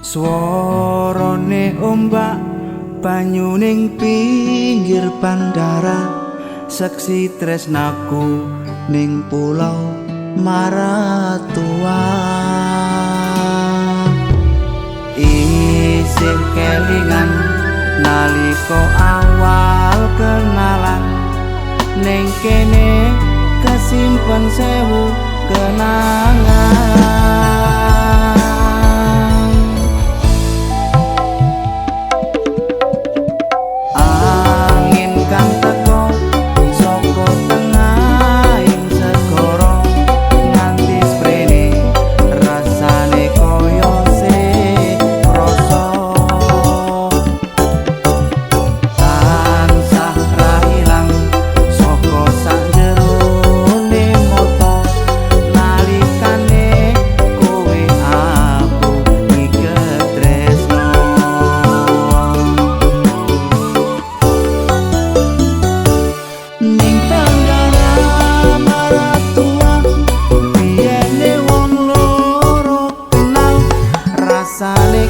Swarane ombak banyu ning pinggir bandara, seksi tresnaku ning pulau Maratua. Isih kelingan nalika awal kenalan, ning kene kesimpen sewu kenangan. Angin kang teko saka tengahing segara, nganti sprene rasane kaya sih krasa. Tansah ra ilang saka sakjerone mata, nalikane kowe aku iket tresno. Ning Tenggara Maratua biyene wong loro kenal, rasane